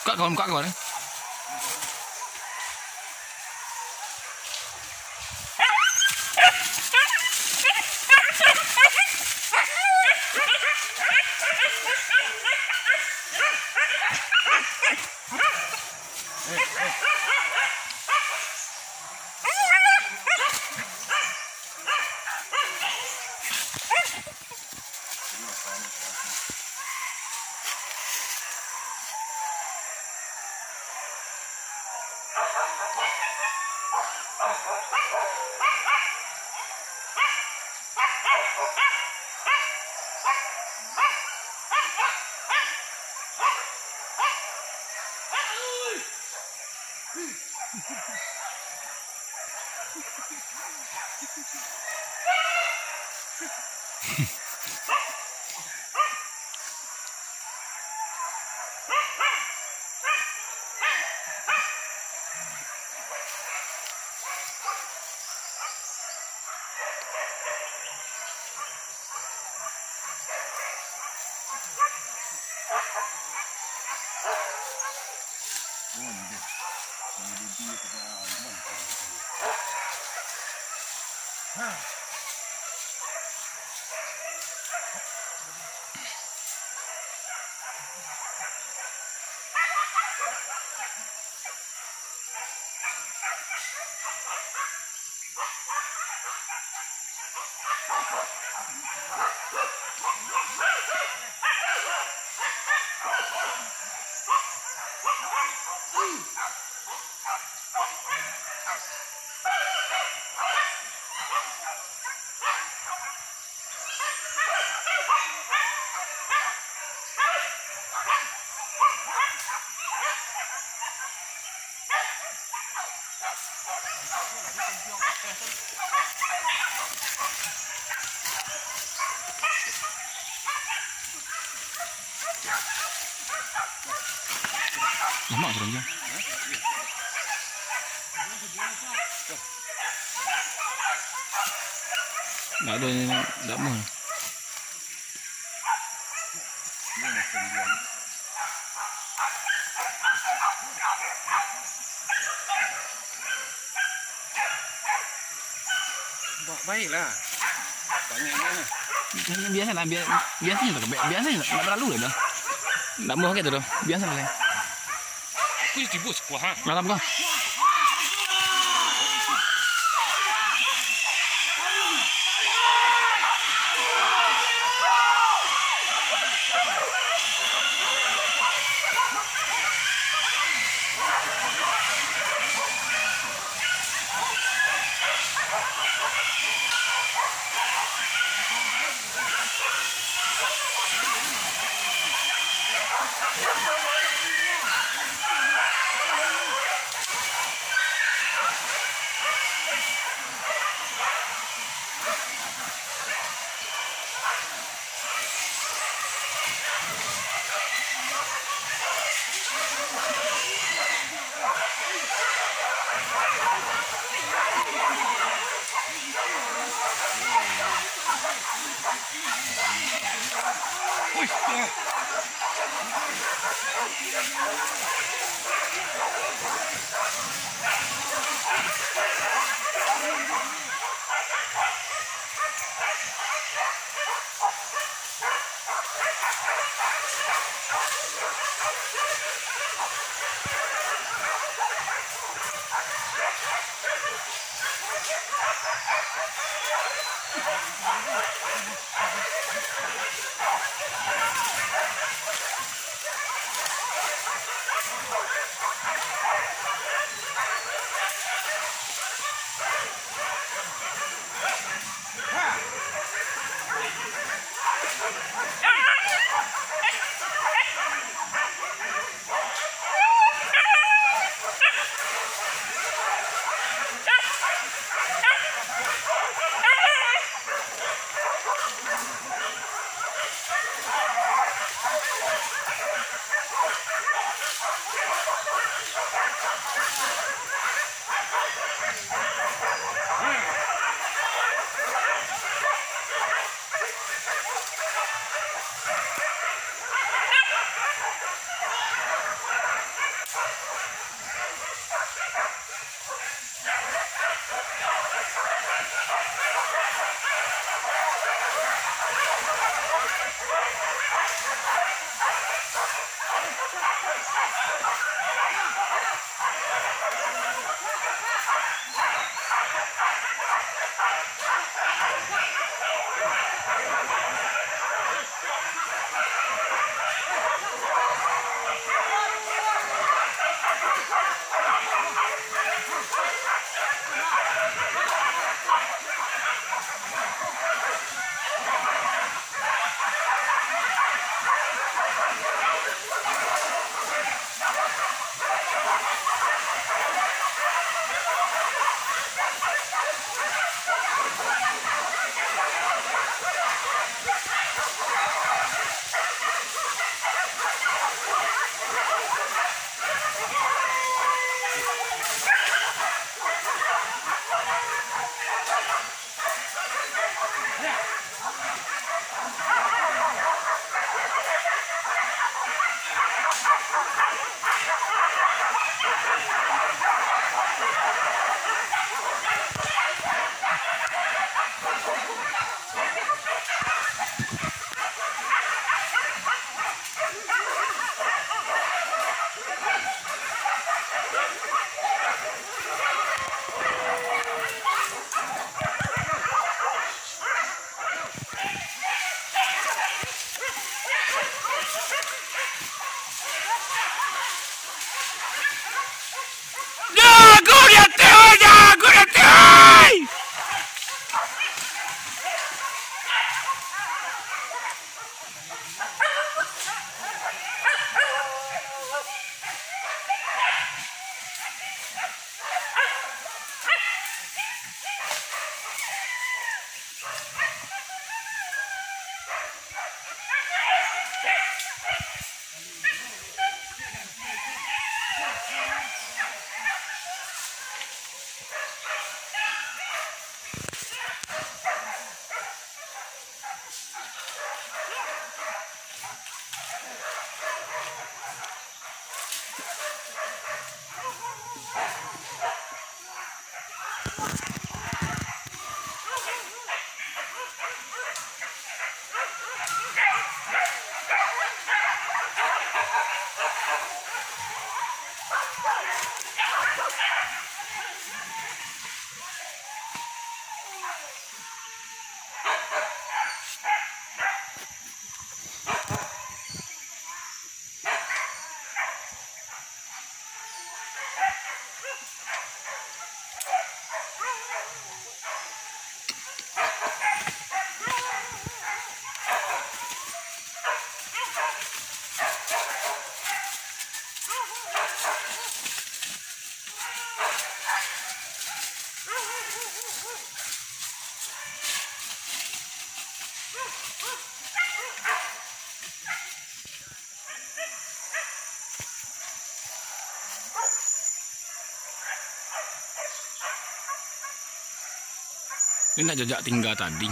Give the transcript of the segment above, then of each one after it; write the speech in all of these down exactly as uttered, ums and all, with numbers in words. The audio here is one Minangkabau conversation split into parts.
Kak kawan, kak kawan, eh. Lamak sudah hujan. Ndak ado, ndak muah. Baiklah. Banyak lah. Biasalah, bia-, biasanyo tu, biasanyo, ndak talalu lah tu. Ndak muah gitu tu. Biasalah. Wih, tibo sekuah, ha. Malam kau. Jago di ateh, oi, jago di ateh, oi! Ini nak jajak tingga tanding.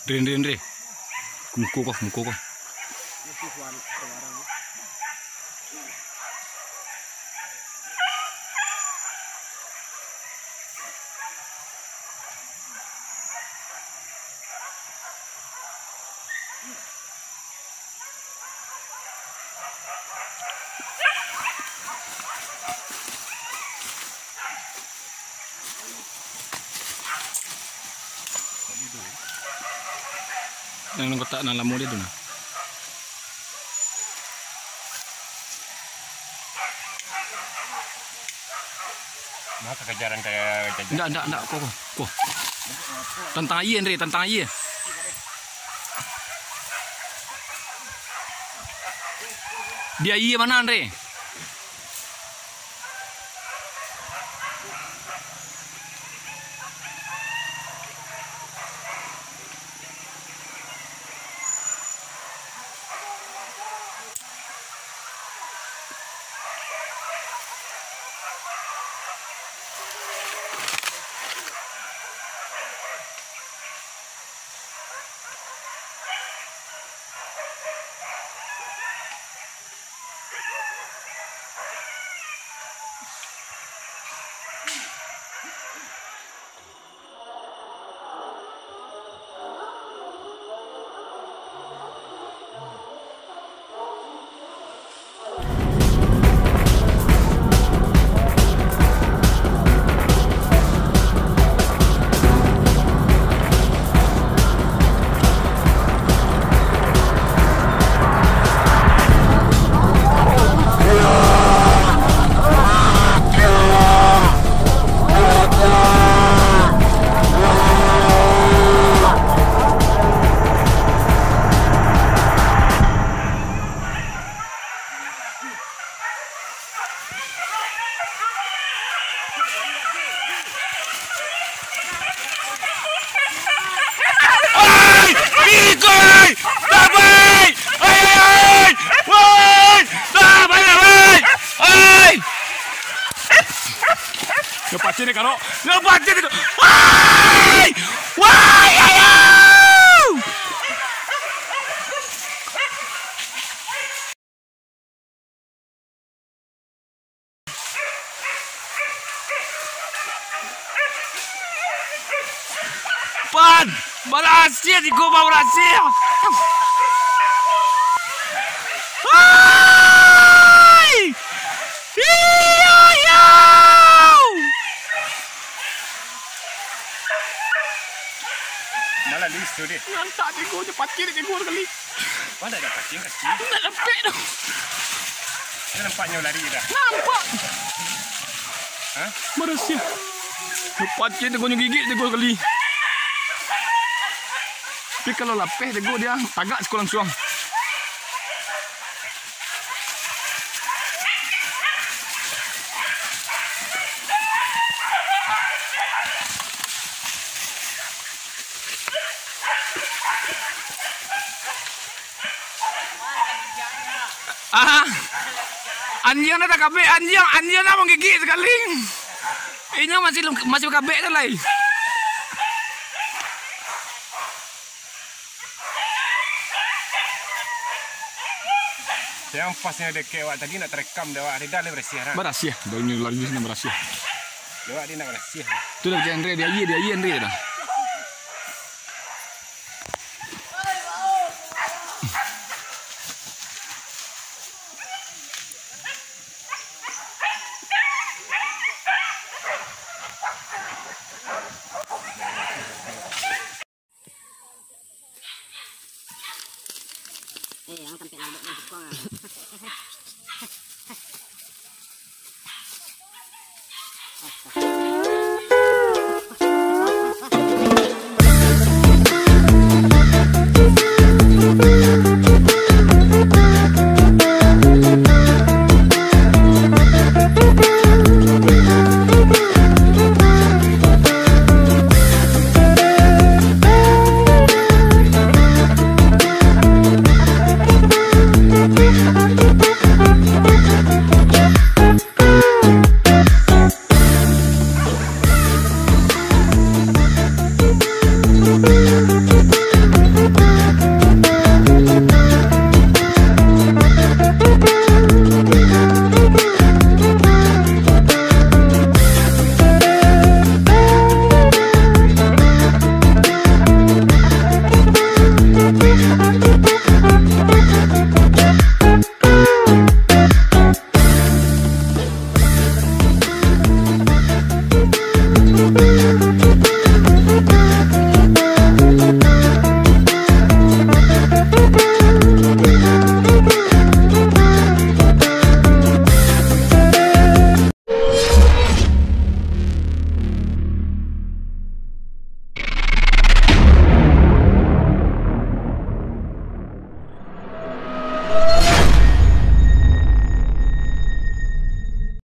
Dre, Dre, Dre. Muko ko, muko ko. Nan kotak nan lamo dia tu nah. Maka kajaran kaya jajan. Ndak, ndak, ndak. Ko, ko, ko. Tantang aia, Andre, tantang aia. Di aia mano, Andre? Ai! Biko, ai! Tabai! Ai, ai, ai! Woi! Tabai, tabai! Ai! Yo pacin ni, Karo. Yo pacin ni. Ai! Wai, ayo! Pan, barasiah, tigo barasiah. Hai! Iyo, iyo! Malah lisu deh. Ngantak tigo je, pacin tigo kali. Mana ada pacin kecil? Ndak nampak tu. Dia nampaknya lari dah. Nampak. Hah? Barasiah. Pacin tigo nyo gigik tigo kali. Tapi kalau lapeh tigo dia tagak siko langsuang. Ah, anjiang dah takabek, anjiang, anjiang dah manggigik sakali. Inyo masih lum-, masih kabek tu lai. Yang pas yang dekek awak tadi nak terekam dek awak, Rida lai barasiah dah. Barasiah, baru nyo lari di sini barasiah. Dek awak dia nak barasiah. Tu dah bagian Andre, di aia, di aia Andre dah. Eh, yang sampai lambek ni, tukang ah.